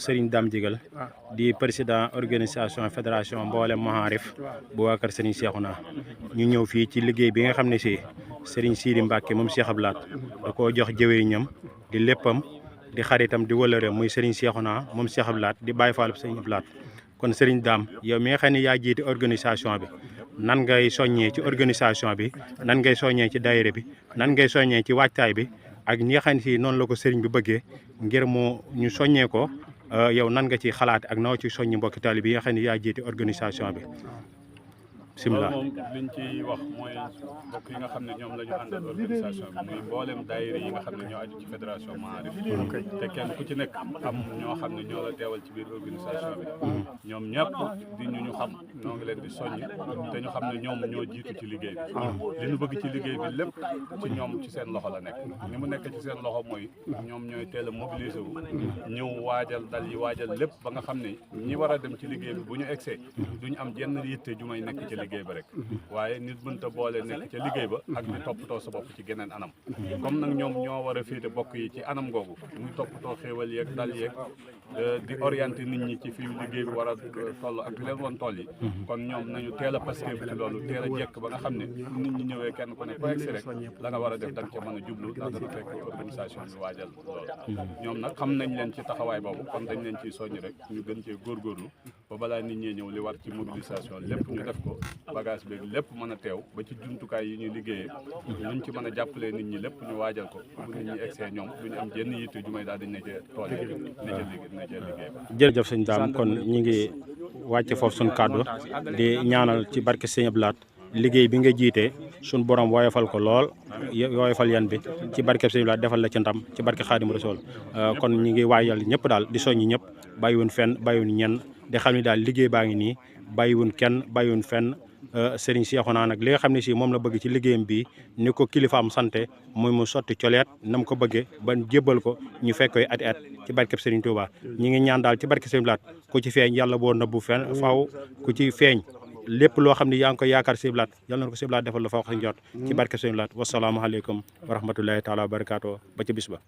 Serigne Dame Digal di président organisation fédération mboolem Maharif bu waa kër Serigne Cheikhouna ñu ñëw fii ci liggéey bi nga xam ne si Serigne Sidi Mbacke moom Cheikh Abdou Lahad da koo jox jëwriñam di léppam di xaritam di wëlëreem muy Serigne Cheikhouna moom Cheikh Abdou Lahad di Baye Fall Serigne Abdou Lahad kon Serigne Dame yow mi nga xam ne yaa jiite organisation bi nan ngay soññee ci organisation bi nan ngay soññee ci daayira bi nan ngay soññee ci waajtaay bi ak ñi nga xam ne si noonu la ko Serigne bi bëggee ngir ñu soññee ko yow nan nga ci xalaat ak noo ci soññi mbokki taalibe bi nga xam ne yaa jiite organisation bi. bisimilah loolu moom liñ ci wax mooy mbokk yi nga xam ne ñoom la ñu àndal organisation bi muy mboolem daayira yi nga xam ne ñoo aju ci fédération Maarif te kenn ku ci nekk am ñoo xam ne ñoo la teewal ci biir organisation bi ñoom ñëpp di ñu xam ñoo ngi leen di soññ te ñu xam ne ñoom ñoo jiitu ci liggéey bi li ñu bëgg ci liggéey bi lépp ci ñoom ci seen loxo la nekk ni mu nekk ci seen loxo mooy ñoom ñooy teel a mobiliser wu ñëw waajal dal yi waajal lépp ba nga xam ne ñi war a dem ci liggéey bi bu ñu egsee duñu am jenn yitte ju may nekk ci liggéey ba rek waaye nit mënta boole nekk ca liggéey ba ak di toppatoo sa bopp ci geneen anam comme nag ñoom ñoo war a féete bokk yi ci anam googu muy toppatoo xéewal yeeg dal yeeg di orienté nit ñi ci fi liggéey bi war a toll ak leen woon toll yi kon ñoom nañu teel a pasté ci loolu teel a jekk ba nga xam ne nit ñi ñëwee kenn ku ne ku egsi rek la nga war a def da nga ca mën a jublu ndax dana fekk organisation bi waajal loolu ñoom nag xam nañ leen ci taxawaay boobu kon dañ leen ciy soññ rek ñu gën cee góorgóorlu ba balaa nit ñi ñëw li war ci mobilisation lépp ñu def ko bagage bi lépp mën a teew ba ci jumtukaay yi ñuy liggéeyee luñ ci mën a jàppalee nit ñi lépp ñu waajal ko bu nit ñi egsee ñoom duñu am jenn yitte ju may daal dañ ne ca tool ne ca liggéey jërëjëf sëñ Dame kon ñu ngi wàcce foofu suñu kàddu di ñaanal ci barke Sëñ Abdou Lahad liggéey bi nga jiite suñu borom woyofal ko lool woyofal yan bi ci barke Sëñ Abdou Lahad defal la ci ndam ci barke Xaadimu Rasuul kon ñu ngi waayal ñëpp daal di soññi ñëpp bàyyiwun fenn bàyyiwun ñenn di xam ne daal liggéey baa ngi nii bàyyiwun kenn bàyyiwun fenn Serigne Cheikhouna nag li nga xam ne si moom la bëgg ci liggéeyam bi ni ko kilifaam sante muy mu sotti coleet nam ko bëggee ba jébbal ko ñu fekk koy at ci barkeb Serigne Touba ñi ngi ñaan daal ci barke Sëñ Abdou Lahad ku ci feeñ yàlla boo nëbbu fenn faaw ku ci feeñ lépp loo xam ne yaa ngi koy yaakaar Sëñ Abdou Lahad yàlla na ko Sëñ Abdou Lahad defal la fa wax sa njot ci barke Sëñ Abdou Lahad wasalaamaaleykum wa rahmatullahi taala wa barakaatu ba ci bis ba